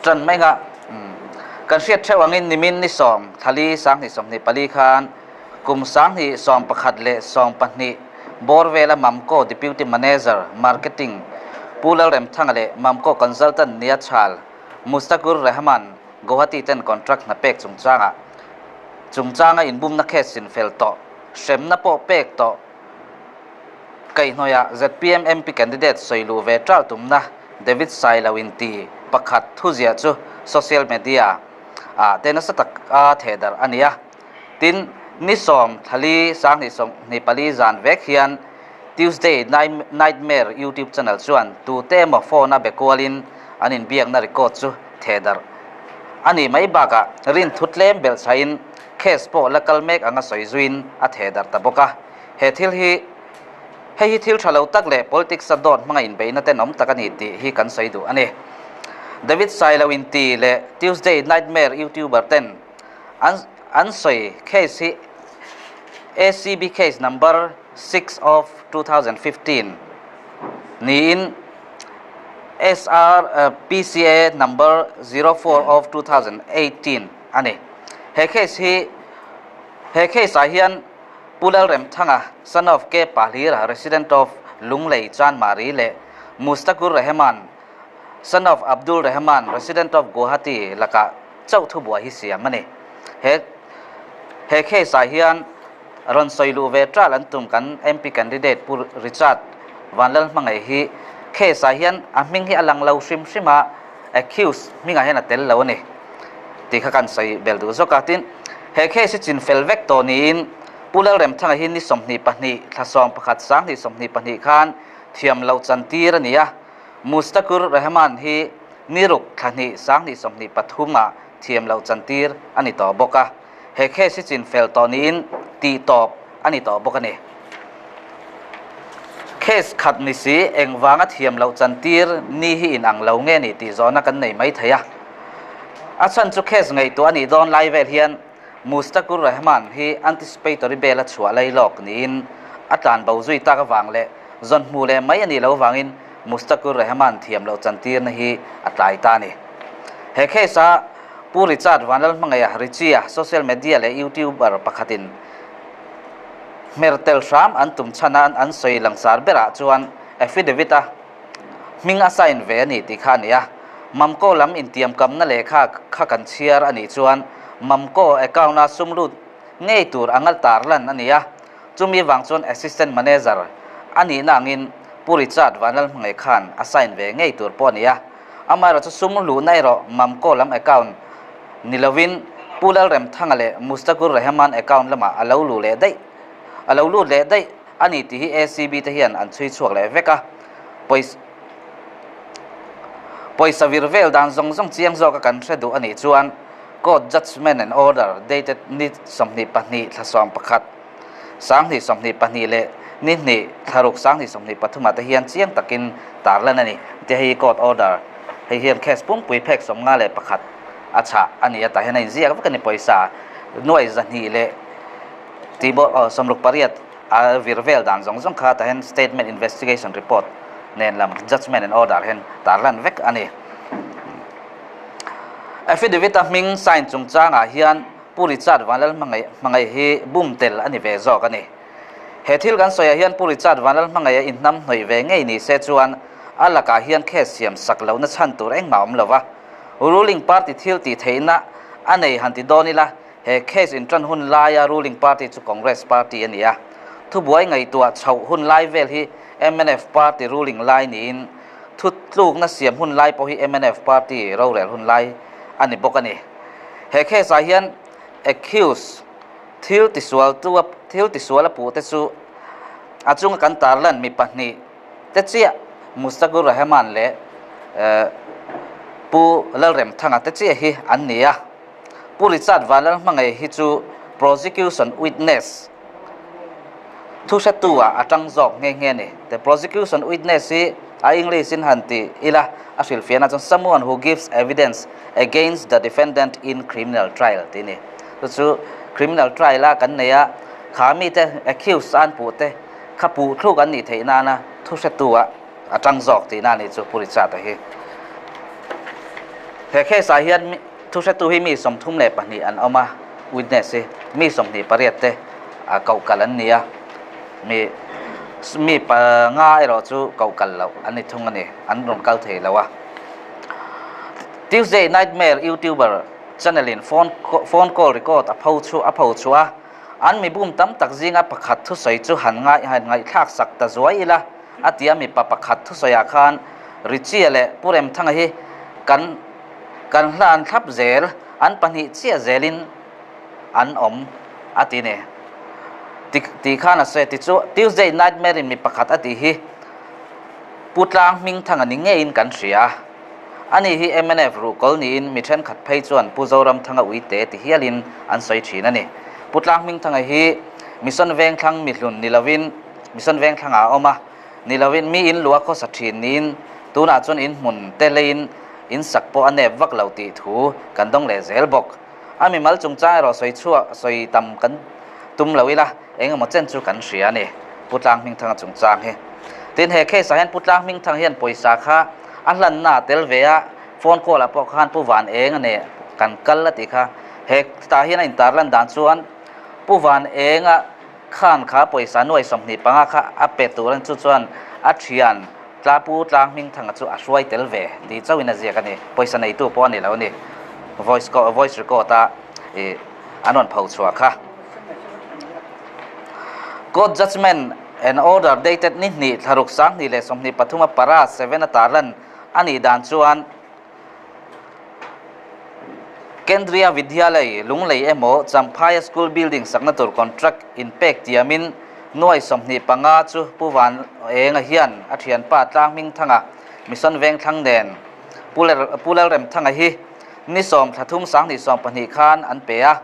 Ṭan mai nga kan hriat ṭheuh angin nimin ni sawm thlali 2024 khan kum 2011 leh 12 bawr vela Mamco Deputy Manager, Marketing, Pu Lalremthanga leh Mamco Consultant nia chhal Mustakur Rehman Guwahati ten contract hna pek chungchangah chungchanga inbumna case chinfel tawh hremna pawh pek tawh Kaihhnawihah zpm MP candidate sawi luh ve ṭal tumna David Sailo inti pakhat thuziah chu social media ah te nasa taka thehdarh a ni a. Tin, ni sawm thlali 2024 zan vek hian Tuesday Nightmare YouTube channel chuan tute emaw phone a be kualin an inbiakna record chu thehdarh a nih mai bakah rinthu tlem belhchhahin case pawh la kal mek anga sawi zuiin a thehdarh ta bawk a. He thil hi hei hi thil tha lo tak leh politics a dawt hmanga inbeihna tenawm tak a ni tih hi kan sawi duh a ni. David Sailo inti leh Tuesday Nightmare YouTuber ten an an sawi case hi ACB case number 6 of 2015 niin SR PCA number 04 of 2018 a ni. He case hi he case ah hian Pu Lalremthanga, son of K Pahlira, resident of Lunglei, Chanmari leh Mustakur Rehman, son of Abdul Rehman, resident of Guwahati lakah chauh thubuai hi siam a ni. He he case ah hian rawn sawi luh ve ṭal an tum kan MP candidate Pu Richard Vanlalhmangaih hi case ah hian a hming hi a lang lo hrim hrim a, accused hmingah hian a tel lo a ni tih kha kan sawi bel duh zawk a. Tin, he case hi chinfel vek tawh niin Pu Lalremthanga hi ni 22 thla 11 2022 khan thiam loh chantir a ni a, Mustakur Rehman hi ni ruk thla hnih 2023 ah thiam loh chantir a ni tawh bawk a. He case hi chinfel tawh niin tih tawp a ni tawh bawk a ni. Case khat ni si engvanga thiam loh chantir ni hi inang lo nge ni tih zawhna kan nei mai thei a. A chhan chu case ngaihtuah a nih dawn lai vel hian Mustakur Rehman hi anticipatory bail a chhuah lai lawk niin a tlan bo zui tak avang leh zawn hmu leh mai a nih loh avangin Mustakur Rehman thiam loh chantirna hi a tlai ta a ni. He case a Pu Richard Vanlalhmangaiha Richie-a social media leh YouTuber pakhatin hmer tel hram an tum chhan a, an sawi langsar berah chuan affidavit a hming a sign ve a ni tih kha a ni a. Mamco lam intiamkamna lehkha kha kan chhiar a nih chuan Mamco account a sum lut ngei tur anga tarlan a ni a, chumi vang chuan assistant manager a nihna angin Pu Richard Vanlalhmangaih khan a sign ve ngei tur pawh a ni a. Amaherawhchu sum luhna erawh Mamco lam account ni lovin Pu Lalremthanga leh Mustakur Rehman account lamah a lo luh leh daih a lo lut leh daih a ni tih hi ACB te hian an chhui chhuak leh vek a. Pawisa pawisa vir vel dan zawng zawng chiang zawka kan hre duh a nih chuan Court Judgement and Order dated ni 22 thla 11 2022 leh ni hnih thla ruk 2023 ah te hian chiang takin tarlan a ni. Tia hei hi court order hei hian case pumpui phek 51 a chhah a ni a, tah hian a inziak vek a ni pawisa nuai 200 leh tih bawr aw 68 a vir vel dan zawng zawng kha tah hian statement investigation report nen lam judgement and order hian tarlan vek a ni. Affidavit a hming sign chungchangah hian Pu Richard Vanlalhmangaih hmangaih hi bum tel a ni ve zawk a ni. He thil kan sawiah hian Pu Richard Vanlalhmangaih a inhnam hnawih ve ngei ni se chuan a lakah hian case siam sak lohna chhan tur engmah awm lo va. Ruling party thil tih theihna a nei han ti dawn ila, he case intan hun laia ruling party chu Congress party a ni a. Thubuai ngaihtuah chhoh hun lai vel hi mnf party ruling lai niin thu tlukna siam hun lai pawh hi mnf party rorel hun lai a ni bawk a ni. He case ah hian accused thil tisual tu a thil tisual a puh te chu a chunga kan tarlan mi pahnih te chiah Mustakur Rahman leh Pu Lalremthanga te chiah hi an ni a. Pu Richard Vanlalhmangaih hi chu prosecution witness thu hretu ah a tang zawk nghe nghe a ni. The prosecution witness hi a English in han ti ila a hrilhfiahna chuan someone who gives evidence against the defendant in criminal trial tih a ni. Chu chu criminal trial a kan nei a, kha mite accused a an puh te kha puh thluk an nih theih nana thu hretu ah a tang zawk tihna a ni chu Pu Richard-a hi. He case ah hian thuhretu hi mi 32 an awm a, witness hi mi 28 te koh kal an ni a, mi mi panga erawh chu koh kal loh an ni thung a ni, an rawn kal thei lo a. Tuesday Nightmare YouTuber channel in phone phone call record a pho chu a pho chhuah a, an mi bum tam tak zinga pakhat thusawi chu han ngai han ngaihthlak sak ta zuai ila a ti a, mipa pakhat thusawiah khan Richie leh Pu Remthanga hi kan kan hlan thlap zel, an pahnih chiah zelin an awm a ti ni. Ti tih khan a sawi a ti chu Tuesday Nightmare in mi pakhat a tih hi Pu Tlang Hmingthanga ni ngeiin kan hria a. Ani hi mnf ruhkawl niin mi thenkhat phei chuan Pu Zoramthanga uite ti hialin an sawi thin a ni. Pu Tlang Hmingthanga hi Mission Vengthlang mihlun ni lovin Mission Vengthlangah a awm a, ni lovin mi in lua khawsa thin niin tunah chuan in hmun te leiin in sak pawh a nep vak lo tih thu kan dawng leh zel bawk. A mimal chungchang erawh sawi chhuah sawi tam kan tum lo ila eng emaw chen chu kan hria a ni Pu Tlang Hmingthanga chungchang hi. Tin he case ah hian Pu Tlang Hmingthanga hian pawisa kha a hlanna a tel ve a, phone call ah pawh khan Pu Van Eng a ne kan kal a tih kha. He tah hian a intarlan dan chuan Pu Van Enga Khan kha pawisa nuai 25 kha a pe tur a ni, chu chuan a thian Tlapu Tlang Hmingthanga chu a hruai tel ve tih chauhin a ziak a ni. Pawisa neitu pawh a ni lo a ni. Voice voice record a ih an rawn pho chhuah kha. Court judgement and order dated ni hnih thlaruk 2023 a para seven a tarlan a nih dan chuan, Kendriya Vidyalay, Lunglei emaw Champhaia School Building sakna tur contract inpek tiamin nuai 25 chu Pu Van Enga hian a thianpa Tlang Hmingthanga, Mission Vengthlang nen Pu Lalremthanga hi ni sawm thla thum 2020 khan an pe a.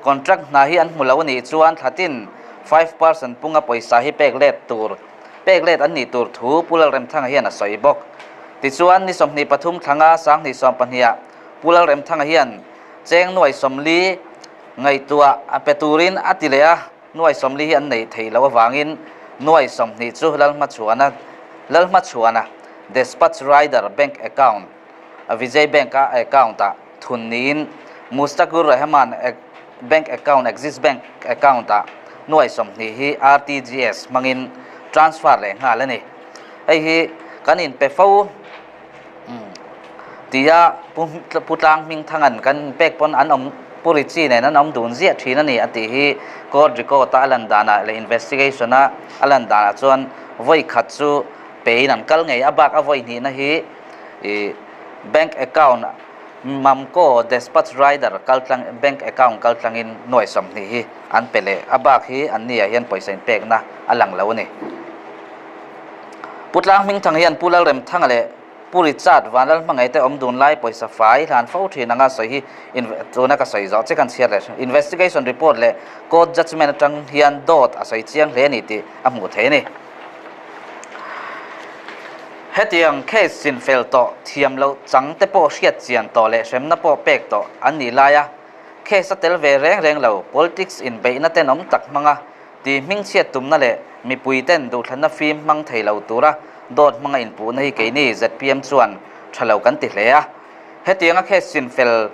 Contract hna hi an hmu lo a nih chuan thla tin 5% punga pawisa hi pek let tur pek let an nih tur thu Pu Lalremthanga hian a sawi bawk. Tichuan, ni 23 thlanga 2020 ah Pu Lalremthanga hian cheng nuai 40 ngaihtuah a pe turin a ti leh a, nuai 40 hi an neih theih loh avangin nuai 20 chu Lalhmachhuana Lalhmachhuana Despatch Rider Bank Account Vijay Bank-a account-ah thun niin Mustakur Rahman Bank Account Axis Bank Account-ah nuai 20 hi RTGS hmangin transfer leh nghal a ni. Hei hi kan inpe fo tia Pu Tlang Hmingthanga'n kan inpek pawn an awm Pu Richie nen an awm dun ziah thin a ni a tih hi court record-a a lan danah leh investigation-a a lan danah chuan vawi khat chu pein an kal ngei a bak a vawi hnihna hi ih bank account Mamco Despatch Rider kaltlang bank account kaltlangin nuai 20 hi an pe leh a bak hi an ni ah hian pawisa inpekna a lang lo a ni. Pu Tlang Hmingthang hian Pu Lalremthanga leh Pu Richard Vanlalhmangaih te awm dun lai pawisa fai hlan fo thin anga sawi hi tuna ka sawi zawh che kan chhiar leh investigation report leh court judgement atang hian dawt a sawi chiang hle a ni tih a hmuh theih a ni. Hetiang case chinfel tawh thiam loh chang te pawh hriat chian tawh leh hremna pawh pek tawh an nih laia case a tel ve reng reng lo politics inbeihna tenawm tak hmanga ti hmingchhiat tumna leh mipui ten duhthlanna fim hmang thei lo tura dawt hmanga inpuhna hi keini zpm chuan tha lo kan ti hle a. Hetianga case chinfel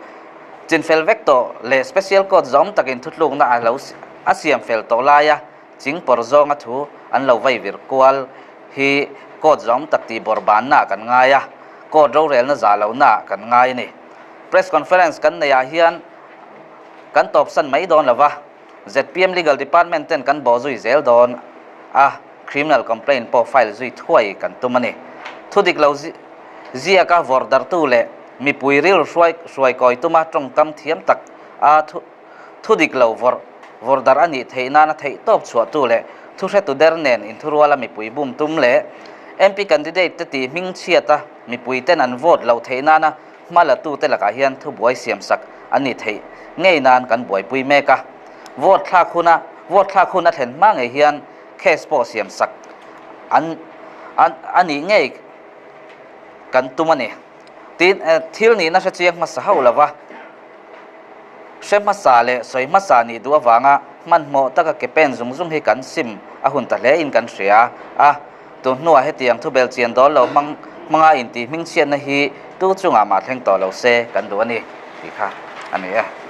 chinfel vek tawh leh special court zawm takin thutlukna a lo a siam fel tawh laia Chingpawr zawnga thu an lo vai vir kual hi court zawm tak tih bawrh banna kan ngai a, court rorelna zah lohna kan ngai a ni. Press conference kan neih ah hian kan tawpsan mai dawn lo va, zpm Legal Department ten kan bawh zui zel dawn a, criminal complaint pawh file zui thuai kan tum a ni. Thu dik lo ziaka vawrh darhtu leh mipui rilru hruai hruaikawi tuma tawngkam thiam tak a thu Thu dik lo vawrh vawrh darh a nih theih nana theih tawp chhuahtu leh thu hretu der nen inthuruala mipui bum tum leh MP candidate te tih hming chhiata mipui ten an vote loh theih nana hma latu te lakah hian thubuai siamsak an nih theih ngei nan kan buaipui mek a. Vote thlak huna vote thlak hun a thlen hma ngei hian case pawh siamsak an a nih ngei kan tum a ni. Tin, thil nihna hre chiang hmasa hauh lova hre hmasa leh sawi hmasa nih duh avanga hmanhmawh taka ke pen zung zung hi kan sim a hun ta hle in kan hria a. Tun hnuah hetiang thubel chian dawl lo hmang hmanga intih hmingchhiatna hi tu chungah mah thleng tawh lo se kan duh a ni tih kha a ni e.